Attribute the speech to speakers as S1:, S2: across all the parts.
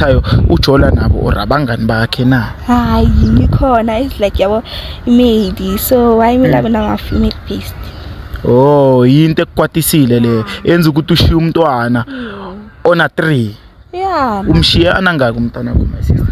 S1: abalethayo ujola nabo or abangani bakhe na?
S2: Hayi, ngikhona, it's like yabo imedi, so why mina abe nama-female based.
S1: Oh, yinto ekukwatisile le enza ukuthi ushiye umntwana ona 3.
S2: Yeah.
S1: Umshiye anangaki umntwana wakho, my sister?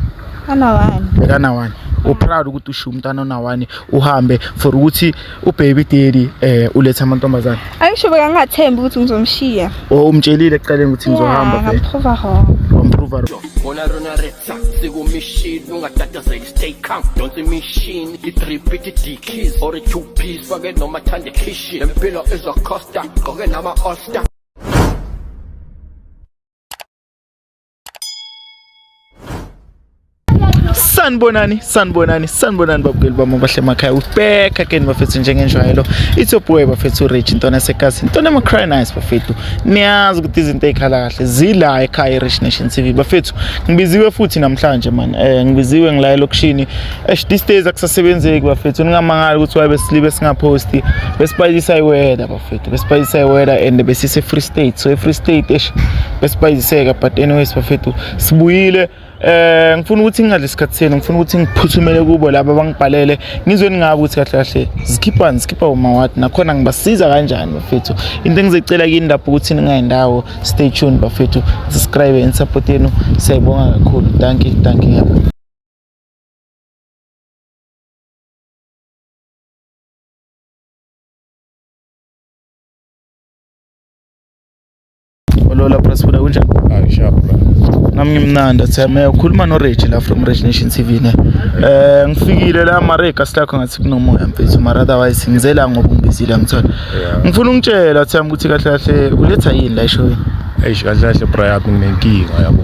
S2: Ana-1.
S1: Bekana 1. Uproud ukuthi ushiye umntwana ona 1 uhambe for ukuthi ubaby daddy uletha amantombazane?
S2: Angisho bekangathembi ukuthi ngizomshiya.
S1: Oh, umtshelile ekuqaleni ukuthi ngizohamba vele?
S2: Ngamprova wrong.
S1: Wamprova wrong.
S3: Bona rona retsa sikumishini ungatatazeli, stay calm, donsa imishini i-three piece dickies or i-two piece fake noma thande kitchen lempilo izocosta gqoke nama-oster.
S1: Sanibonani, sanibonani, sanibonani babukeli bami abahle emakhaya. Ubheka again bafethu njengenjwayelo. It's your boy bafethu Rich Ntona sekasi. Ntona ema cry nice bafethu. Niyazi ukuthi izinto ezikhala kahle zila ekhaya Rich Nation TV bafethu. Ngibiziwe futhi namhlanje man. Ngibiziwe ngila elokishini. Eish, these days akusasebenzeki bafethu. Ningamangali ukuthi why besilibe singaposti. Besipayisa iweather bafethu. Besipayisa iweather and besise Free State. So e Free State eish besipayiseka, but anyways bafethu sibuyile. Ngifuna ukuthi ngingadli isikhathi senu, ngifuna ukuthi ngiphuthumele kubo laba abangibhalele, ngizwe ningabe ukuthi kahle kahle zikhiphani, zikhipha umawati nakhona ngibasiza kanjani bafethu. Into engizocela kini lapho ukuthi ningayindawo, stay tuned bafethu, subscribe and support yenu siyayibonga kakhulu. Thank you, thank you. Ngiyabonga. Olola Brasbuda, kunjani?
S4: Hayi, sharp bro.
S1: Nami ngimnandi atheme ukhuluma no Reg la from Reg Nation TV ne. Ngifikile la mara silakho ngathi kunomoya mfethu, mara otherwise ngizela ngoba ungibizile ngithola. Ngifuna ungitshela Thami ukuthi kahle kahle uletha yini la eshowini?
S4: Eish, kahle kahle bra yami nginenkinga yabo.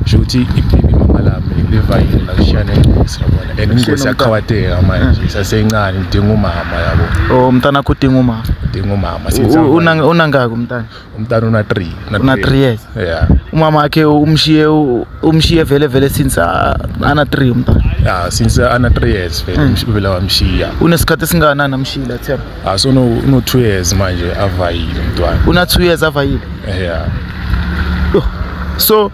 S4: Sho ukuthi ibaby mama lami livayile la kushiyana engosi yabona. And ingosi yakhawateka manje isasencane, idinga umama yabo.
S1: Oh, umntana wakho udinga umama.
S4: Idinga umama.
S1: Unangaki umntana?
S4: Umntana una 3.
S1: Una 3 years.
S4: Yeah.
S1: Umama wakhe umshiye vele vele since ana 3 umntana.
S4: Yeah, since ana 3 years vele vele wamshiya.
S1: Unesikhathi esingakanani amshiyile Themba?
S4: Ah, so no 2 years manje avayile umntwana.
S1: Una 2 years avayile.
S4: Yeah.
S1: So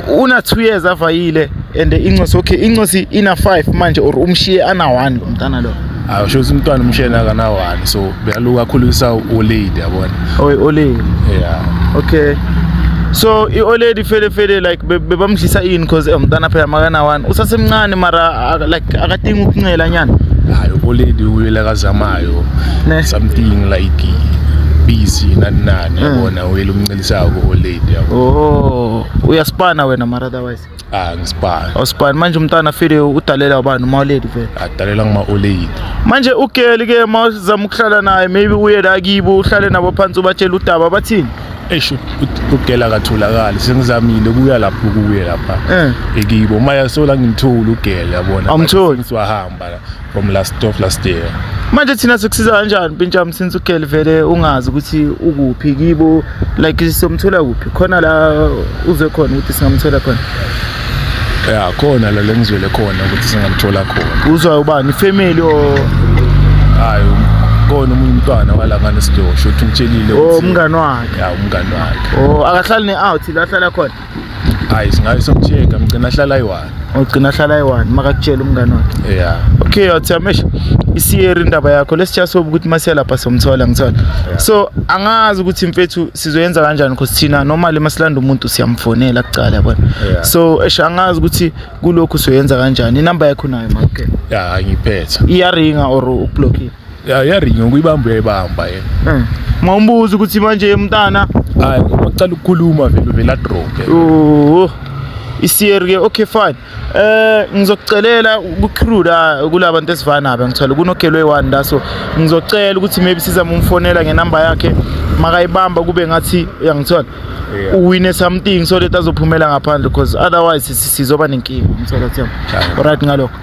S1: una 2 years avayile and incosi, okay, incosi ina 5 manje or umshiye ana 1 lo mntana lo.
S4: Ah, sho ukuthi umntwana umshiye nakana 1, so beyaluka akhulisa olady yabona.
S1: Oh, olady.
S4: Yeah.
S1: Okay. So i-olady fele fele like bebamdlisa ini because umntana phela makana 1 usasemncane mara like akadingi ukuncela nyana.
S4: Hayi, olady uyela kazamayo something like busy nani nani yabona, uyela umncelisayo ku-olady yabo.
S1: Oh, uyaspana wena mara otherwise?
S4: Ah, ngisipana.
S1: Awusipani manje umntana fele udalela ubani uma olady vele?
S4: Adalela ngima olady.
S1: Manje ugeli ke mawuzama ukuhlala naye maybe uye la kibo uhlale nabo phansi ubatshele udaba bathini?
S4: Eish, ugela katholakali, sengizamile kuya lapho kuye lapha ekibo maya sola ngimtholi ugela yabona.
S1: Awumtholi?
S4: Siwahamba la from last of last year.
S1: Manje thina sikusiza kanjani Mpintshami since ugeli vele ungazi ukuthi ukuphi kibo, like somthola kuphi khona la uzwe khona ukuthi singamthola khona?
S4: Yeah, khona la lengizwele khona ukuthi singamthola khona.
S1: Uzwa ubani, family or?
S4: Hayi, khona omunye umntwana wala ngane sidosho uthi umtshelile
S1: ukuthi umngani wakhe.
S4: Yeah, umngani wakhe.
S1: Oh, akahlali ne-out la ahlala khona?
S4: Hayi, singaye somcheck, mgcina ahlala ayi-1.
S1: Ugcina ahlala ayi-1 makakutshela umngani wakhe.
S4: Yeah.
S1: Okay, Athamesh, isiyeri indaba yakho. Let's just hope ukuthi masiya lapha somthola ngithola. So angazi ukuthi mfethu sizoyenza kanjani because thina normally masilanda umuntu siyamfonela kuqala yabona. So eish, angazi ukuthi kulokhu sizoyenza kanjani. Inamba yakho nayo make?
S4: Yeah, ngiphethe.
S1: Iyaringa or ublockile?
S4: Yeah, iyaringa, ukuyibamba uyayibamba yena.
S1: Mawumbuza ukuthi manje umntana
S4: hayi waqala ukukhuluma vele vele adrop.
S1: Oh, isiyeri ke, okay fine. Ngizokucelela ku-crew la kulabantu esivana nabo ngithola kunogelwe one la, so ngizocela ukuthi maybe sizame umfonela ngenamba yakhe makayibamba kube ngathi uyangithola uwine something so that azophumela ngaphandle because otherwise sizoba nenkinga ngithola Themba. Alright ngalokho.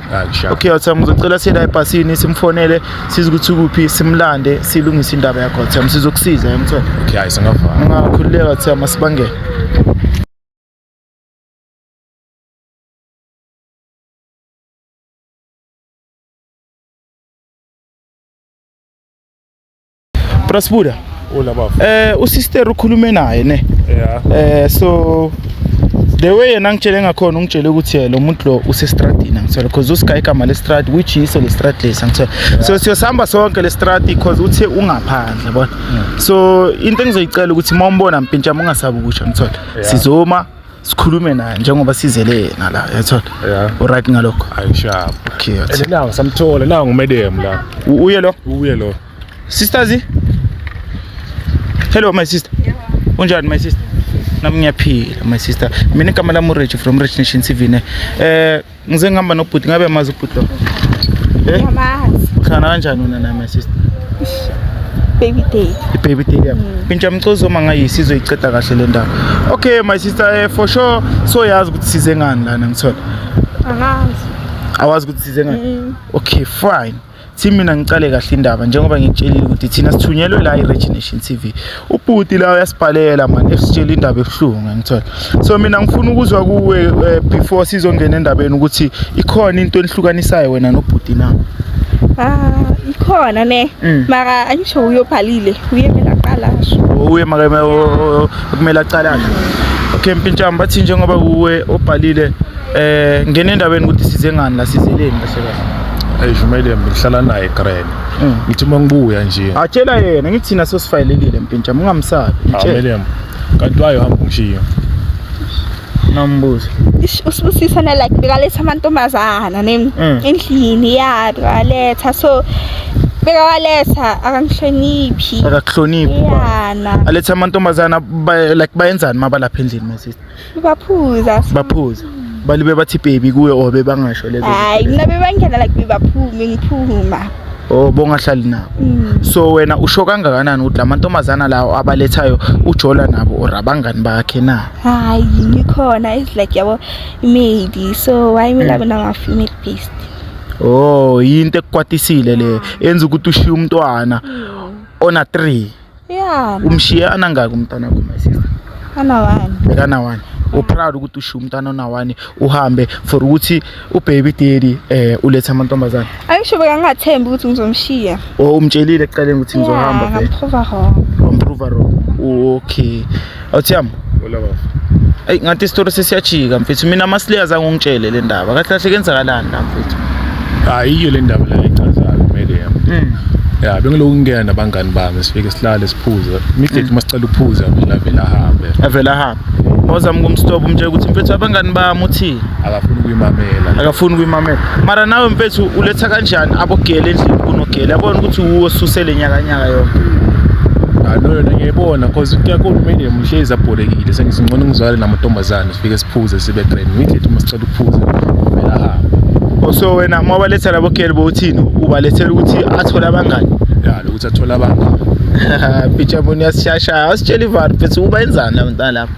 S1: Okay Themba, ngizocela siye la ebhasini simfonele size ukuthi kuphi simlande silungise indaba yakho Themba, sizokusiza ngithola.
S4: Okay, hayi singavala.
S1: Ungakhululeka Themba, sibangene. Brasbuda.
S4: Hola bafo.
S1: Usister ukhulume naye ne?
S4: Yeah.
S1: So The way yena angitshele ngakhona, ungitshele ukuthi lo muntu lo usestradini, angithola, because usika igama lestrad, which yiso le strad lesi, angithola. So siyosihamba sonke le strad because uthe ungaphandle, yabona. So into engizoyicela ukuthi uma umbona, mpintshami, ungasabi ukusho, angithola. Sizoma sikhulume naye njengoba sizele yena la, yathola. Alright ngalokho?
S4: Ayi, sharp.
S1: Okay.
S4: And now samthola, now ngumedem la.
S1: Uye lo?
S4: Uye lo.
S1: Sisters, hello my sister. Unjani my sister? Nami ngiyaphila my sister. Mina igama lami uRich from Rich Nation TV ne. Ngize ngihamba nobhuti, ngabe amazi ubhuti lo? Eh?
S2: Ngiyamazi.
S1: Uhlangana kanjani wena naye my sister?
S2: Baby daddy.
S1: I-baby daddy yakho. Pintsha mcozo uma ngayisi izoyiceda kahle le ndaba. Okay my sister, for sure so yazi ukuthi size ngani lana, ngithola.
S2: Angazi.
S1: Awazi ukuthi size ngani? Okay, fine. Thi mina ngicale kahle indaba njengoba ngikutshelile ukuthi thina sithunyelwe la i-Rich Nation TV. Ubhuti la uyasibhalela man, esitshela indaba ebuhlungu, ngithola. So mina ngifuna ukuzwa kuwe before sizongena endabeni ukuthi ikhona into enihlukanisayo wena nobhuti na?
S2: Ah, ikhona ne. Mara angisho uyobhalile. Uye mina aqala asho.
S1: Uye make kumele acalane. Okay mpintshami, bathi njengoba kuwe obhalile, ngena endabeni ukuthi size ngani la, sizeleni kahle kahle.
S4: Ayisho madam, ngihlala naye grand. Ngithi uma ngibuya nje.
S1: Atshela yena, ngithi thina sosifayelelile mpintshami, ungamsabi.
S4: Ah,
S1: Mtshele.
S4: madam. Kanti wayo hamba ungishiya.
S1: Nambuzo.
S2: Ish, usibusisa ne like bekaletha amantombazana ne endlini ya bekaletha, so bekawaletha akangihloniphi.
S1: Akakuhloniphi.
S2: Yana.
S1: Aletha amantombazana like bayenzani mabalapha endlini my sister?
S2: Baphuza.
S1: Baphuza. Balibe bathi baby kuwe or bebangasho lezo?
S2: Hayi, mina bebangena like bebaphume ngiphuma.
S1: Oh, bongahlali nabo. So wena usho kangakanani ukuthi lamantombazana lawo abalethayo ujola nabo or abangani bakhe na?
S2: Hayi, ngikhona it's like yabo imaid, so why mina nama female based.
S1: Oh, yinto ekukwatisile le enza ukuthi ushiye umntwana ona 3.
S2: Yeah.
S1: Umshiye anangaki umntwana wakho my sister?
S2: Ana 1.
S1: Bekana 1. Uproud ukuthi ushiye umntwana ona 1 uhambe for ukuthi ubaby daddy uletha amantombazana?
S2: Angisho bekangathembi ukuthi ngizomshiya.
S1: Oh, umtshelile ekuqaleni ukuthi ngizohamba vele?
S2: Ngamprova wrong.
S1: Wamprova wrong. Okay. Awuthiyami.
S4: Hola baba.
S1: Eyi, ngathi isitori sesiyajika mfethu. Mina amasileya zange ungitshele le ndaba. Kahle kahle kenzakalani la mfethu?
S4: Ayiyo le ndaba la echazayo madam. Ya, bengiloku ngingena nabangani bami, sifike sihlale siphuze. Immediately masicela ukuphuza mina vele ahambe.
S1: Avele ahambe. Wazama ukumstop, umtshele ukuthi mfethu abangani bami uthini?
S4: Akafuni ukuyimamela.
S1: Akafuni ukuyimamela. Mara nawe mfethu uletha kanjani abogele endlini kunogele? Yabona ukuthi uwo osusele nyakanyaka yonke.
S4: Ah no, yona ngiyayibona cause kuyakhona madam uhlezi abhorekile, sengizingcono ngizwale namantombazane sifike siphuze sibe grand. Immediately masicela ukuphuza vele ahambe.
S1: Oh, so wena uma ubaletha labo gele bowuthini? Ubalethela ukuthi athole abangani?
S4: Ya, lokuthi athole abangani.
S1: Picture uyasishashaya. Awusitshela ivari mfethu, ubayenzani la mntana lapha?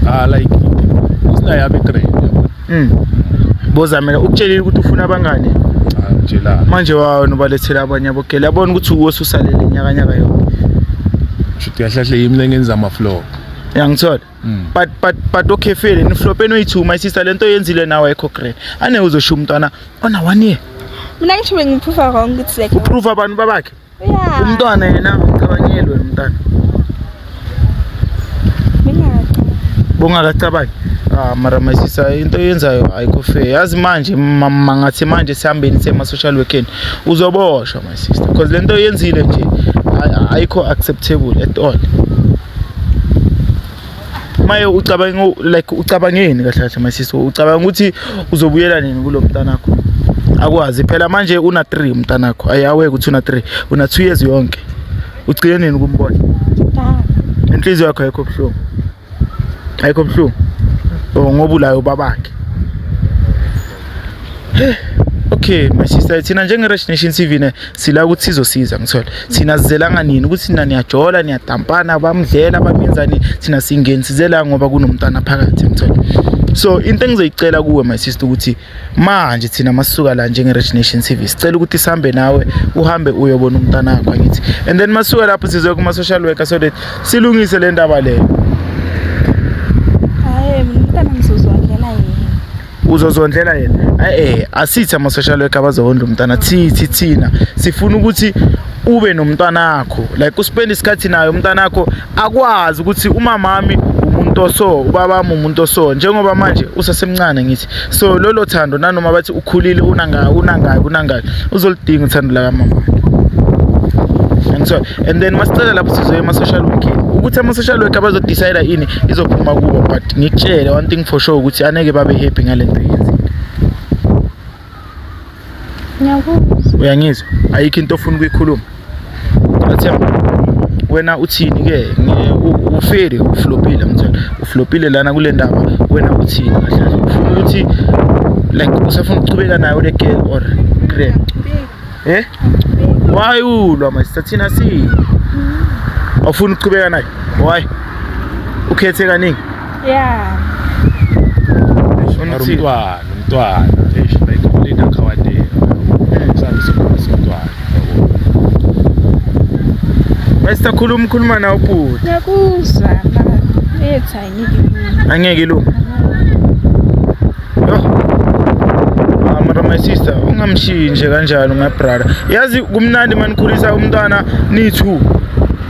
S4: Ah, like usinaye abe grand yabo.
S1: Bozamela ukutshelile ukuthi ufuna abangani.
S4: Ah, ngitshelana.
S1: Manje wena ubalethela abanye abogele. Yabona ukuthi uwo osusalele nyakanyaka yonke.
S4: Shuthi kahle kahle yimi lengenza ama flop.
S1: Uyangithola? But okay fele ni flop enoyi2 my sister, lento yenzile nawe ayikho grand. Ane uzoshiya umntwana ona 1 year.
S2: Mina ngisho bengiprova wrong ukuthi like
S1: Uprove abantu babakhe.
S2: Yeah.
S1: Umntwana yena ucabangeli wena umntwana.
S2: Mina
S1: Bongakacabangi. Ah mara my sister, into oyenzayo ayikho fair. Yazi manje mangathi manje sihambeni sema social workeni uzoboshwa my sister because lento oyenzile nje ayikho acceptable at all. Maye ucabanga like ucabangeni kahle kahle my sister, ucabanga ukuthi uzobuyela nini kulo mntana wakho? Akwazi phela manje una 3 umntana wakho, ayawe ukuthi una 3, una 2 years yonke. Ugcine nini ukumbona? Inhliziyo yakho ayikho buhlungu. Ayikho buhlungu. Oh, ngoba ulayo babakhe. Okay my sister, thina njenge Rich Nation TV ne sila ukuthi sizosiza, ngithola. Thina sizelanga nini ukuthi nina niyajola, niyadampana, bamdlela, bamenzani, thina singeni sizela ngoba kunomntana phakathi, ngithola. So into engizoyicela kuwe my sister ukuthi manje thina masisuka la njenge Rich Nation TV sicela ukuthi sihambe nawe, uhambe uyobona umntana wakho angithi. And then masuka lapho sizoya kuma social worker so that silungise le ndaba leyo.
S2: Hayi, umntana ngizozondlela yena.
S1: Uzozondlela yena. Asithi ama social worker abazowondla umntwana, thithi thina sifuna ukuthi ube nomntwanakho, like uspend isikhathi naye umntwanakho, akwazi ukuthi umamami umuntu oso, ubabami umuntu oso, njengoba manje usasemncane ngithi. So lolo thando, nanoma bathi ukhulile, unangaki, uzolidinga uthando la kamama. And so and then masicela lapho sizoya ema-social working, ukuthi ama-social worker bazodecide ini izophuma kubo. But ngikutshele one thing for sure, ukuthi aneke babe happy ngale nto yenzile.
S2: Ngiyakuzwa.
S1: Uyangizwa? Ayikho into ofuna ukuyikhuluma? Athemba, wena uthini-ke? Uferi uflopile, mthwala uflopile lana kule ndaba. Wena uthini kahle kahle? Ufuna ukuthi, like, usafuna ukuchubeka nayo le girl or grand? Why ulwa, my sister? Thina sini awufuni ukuchubeka naye? Why ukhethe kaningi?
S2: Yeah.
S4: Mara
S1: Uthini?
S4: umntwana eish, like already akhawateka, sabe sokhulisa umntwana, yabo.
S1: My sister, khuluma, khuluma nawe ubhuti.
S2: Ngiyakuzwa, mara lethu angeke ilunge.
S1: Angeke ilunge. Yo. Ah, mara my sister, ungamshiyi nje kanjalo, my brother. Yazi kumnandi manikhulisa umntwana ni-two,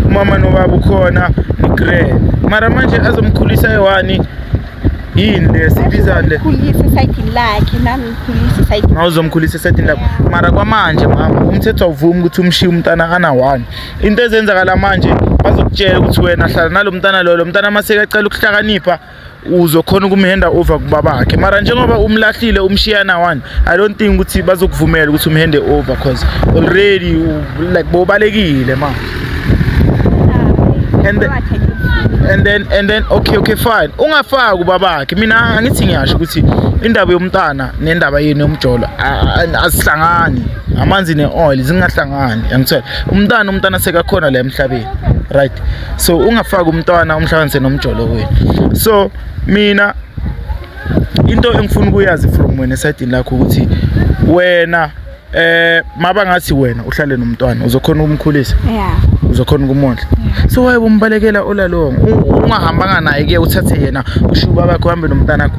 S1: umama nobaba ukhona, ni-grand. Mara manje azomkhulisa eyi-one, yini le sibizani le?
S2: Khulisa esayidini lakhe, nami ngikhulisa esayidini.
S1: Nawe uzomkhulisa esayidini lakho. Mara kwamanje mama, umthetho awuvumi ukuthi umshiye umntana ana-one. Into ezenzakala manje, bazokutshela ukuthi wena hlala nalo mntana loyo, lo mntana masekacala ukuhlakanipha uzokhona ukumhenda over kubabakhe. Mara njengoba umlahlile, umshiya na-one, I don't think ukuthi bazokuvumela ukuthi umhende over, cause already like bowubalekile manje. And then okay, fine, ungafaki ubabakhe. Mina angithi ngiyasho ukuthi indaba yomntana nendaba yenu yomjolo azihlangani, amanzi ne-oil zingahlangani, yangithola? Umntana sekakhona la emhlabeni, right? So ungafaki umntwana umhlanganise nomjolo wenu. So mina into engifuna ukuyazi from wena esayidini lakho ukuthi wena, maba ngathi wena uhlale nomntwana, uzokhona ukumkhulisa?
S2: Yeah.
S1: Uzokhona ukumondla? So why umbalekela olalong, ungahambanga naye ke, uthathe yena, ushiye ubabakho, uhambe nomntanakho?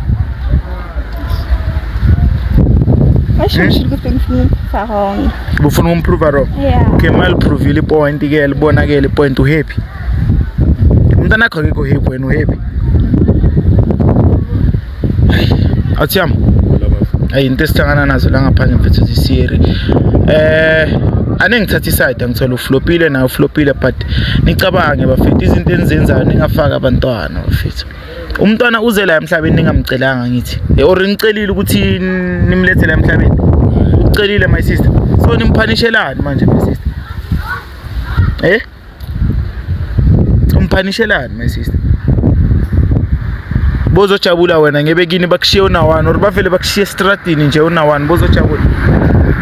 S2: Basho ngisho ukuthi ngifuna uku-prove wrong.
S1: Ubufuna ukumprove wrong?
S2: Yeah.
S1: Okay, maliprovile ipoint ke, libonakele ipoint, uhappy? Umntanakho akekho happy, wena uhappy? Athi yami. Ayi, into esihlangana nazo la ngaphandle, mfethu, zisiri. Ane ngithatha iside, angithola uflopile nawe uflopile, but nicabange bafethu izinto enizenzayo, ningafaki abantwana bafethu. Umntwana uze la emhlabeni ningamcelanga, ngithi. Or nicelile ukuthi nimlethe la emhlabeni? Ucelile, my sister? So nimphanishelani manje, my sister? Umphanishelani, my sister? Bozojabula wena ngebe kini bakushiye una-one, or bavele bakushiye estradini nje una-one, bozojabula?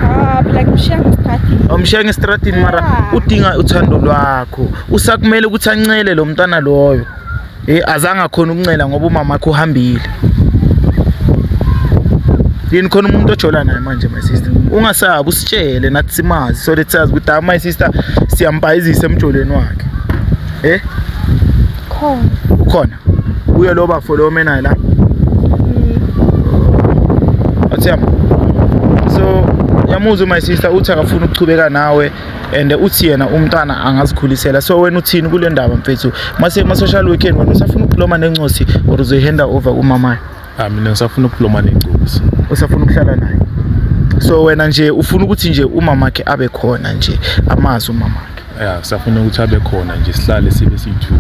S2: Ah, phela ngimshiya ngesikhathi.
S1: Awumshiya ngestradini, mara udinga uthando lwakho. Usakumele ukuthi ancele lo mntwana loyo. Azange akhona ukuncela ngoba umama wakhe uhambile. Yini, khona umuntu ojola naye manje, my sister? Ungasabi, usitshele nathi simazi, so that sazi ukuthi, ah, my sister siyambhayizisa emjolweni wakhe.
S2: Khona.
S1: Ukhona uye lo bafo lo menayo la? Athiyami, so yamuzwa my sister, uthi akafuni ukuchubeka nawe and uthi yena umntwana angazikhulisela. So wena uthini kule ndaba, mfethu? Mase ma-social worker, wena usafuna ukukhuluma nencosi or uzoyihenda over kumamayo?
S4: Ah, mina ngisafuna ukukhuluma nencosi.
S1: Usafuna ukuhlala naye? So wena nje ufuna ukuthi nje umamakhe abe khona nje, amazi umamakhe?
S4: Ya, ngisafuna ukuthi abe khona nje, sihlale sibe siyi-two.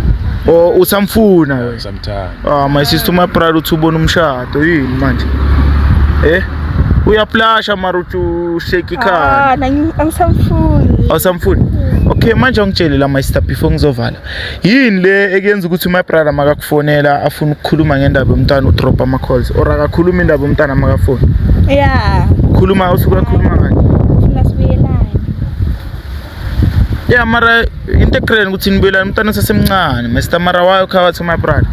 S1: Or usamfuna wena?
S4: Samthanda.
S1: Ah, my sister, my brother uthi ubona umshado yini manje? Uyaplasha mara, uthi ushake ikhanda.
S2: Ah, angisamfuni.
S1: Awusamfuni? Okay, manje angitshele la, my sister, before ngizovala, yini le ekuyenza ukuthi my brother makakufonela afuna ukukhuluma ngendaba yomntwana udrop ama-calls, or akakhuluma indaba yomntwana makafoni?
S2: Yeah.
S1: Khuluma, usuke akhuluma ngani?
S2: Ufuna sibuyelane.
S1: Ya, mara into egrand ukuthi nibuyelane, umntwana usasemncane, mr. Mara wayo khawathi, my brother,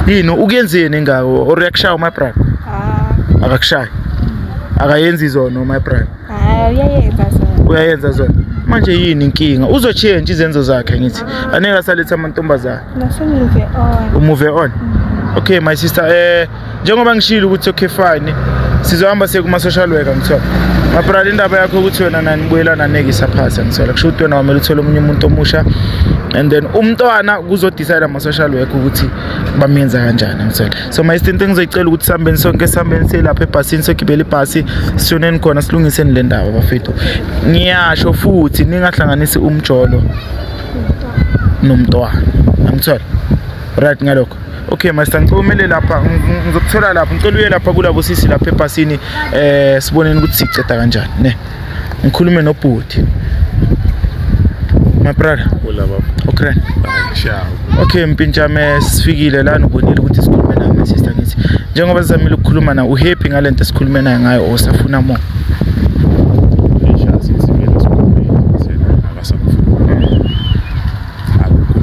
S1: yini ukuyenzeni engako, or uyakushaya my brother?
S2: Ah,
S1: Akakushayi, akayenzi zona my brother?
S2: ah, uyayenza zona.
S1: Uyayenza zona. Manje manje yini inkinga? Uzochange izenzo zakhe ngithi. Aneke asaletha amantombazana.
S2: Nasengive on.
S1: Umove on. Okay my sister, njengoba ngishilo ukuthi okay fine, sizohamba siye kuma social worker ngithola. My brother, indaba yakho ukuthi wena nani nibuyelana neke isaphasa ngithola. Kusho ukuthi wena wamele uthole omunye umuntu omusha and then umntwana kuzodecide ama social worker ukuthi bamenza kanjani ngithola. So my sister, into engizoyicela ukuthi sihambeni sonke, sihambeni siye lapha ebhasini, sogibela ibhasi, sishoneni khona, silungiseni le ndaba bafethu. Ngiyasho futhi ningahlanganisi umjolo nomntwana. Angithola. Right ngalokho. Okay master, ngicela umele lapha, ngizokuthola lapha, ngicela uye lapha kulabo sisi lapha ebhasini, siboneni ukuthi siceda kanjani ne. Ngikhulume nobhuti. My brother,
S4: Hola baba.
S1: okay.
S4: Hayi sharp.
S1: Okay mpintshame, sifikile lana, ubonile ukuthi sikhulume naye my sister ngithi. Njengoba sizamile ukukhuluma nawe, uhappy ngalento esikhulume naye ngayo or usafuna more?
S4: Eish, since vele sikhulume sena akasamfuni. Akukho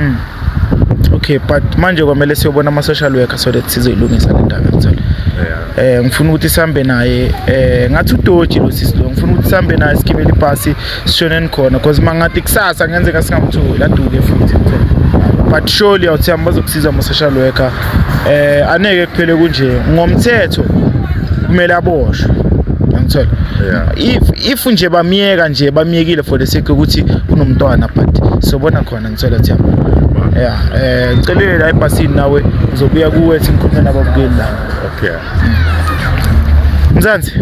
S4: nto.
S1: Okay, but manje kwamele siyobona ama social worker so that sizoyilungisa le ndaba ngithola. Ngifuna ukuthi sihambe naye, ngathi udoji lo sisi lo, ngifuna ukuthi sihambe naye sigibele ibhasi sishoneni khona, because mangathi kusasa ngenzeka singamtholi aduke futhi ngithola. But surely awuthiyami bazokusiza ama social worker. Aneke kuphele kunje, ngomthetho kumele aboshwe. Angithola. If nje bamiyeka nje, bamiyekile for the sake ukuthi unomntwana, but sobona khona ngithola thiyami. Yeah, ngicela la ebhasini nawe ngizobuya kuwe ethi ngikhulume nababukeli la.
S4: Okay.
S1: Mzansi.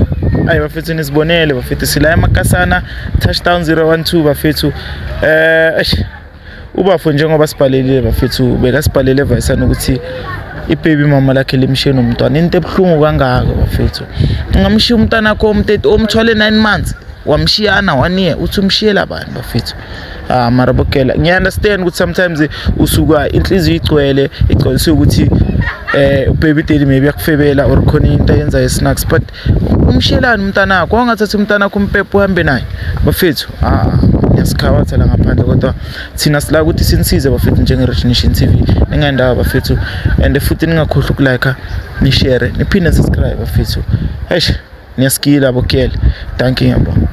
S1: Ayi bafethu, nisibonele bafethu, sila emakasana touchdown 012 bafethu. Eish, ubafo njengoba sibhalelile bafethu, bekasibhalele vayisana ukuthi ibaby mama lakhe limshiye nomntwana, into ebuhlungu kangaka bafethu. Ungamshiya umntwana wakho omtete omthwale 9 months, wamshiyana 1 year, uthi umshiyela bani bafethu? Ah mara bokela, ngiya-understand ukuthi sometimes usuka inhliziyo igcwele, igcwaliswe ukuthi baby daddy maybe yakufebela or khona into ayenzayo snacks, but umshiyelani umntana wakho? Wangathatha umntana wakho umpepe uhambe naye bafethu. Ah, ngiyasikhabatha la ngaphandle, kodwa thina sila ukuthi sinisize bafethu njenge-Rich Nation TV. Ningendawo bafethu, and futhi ningakhohlwa ukulike, nishare, niphinde subscribe bafethu. Eish, niyasikila bokele. Dankie, ngiyabonga.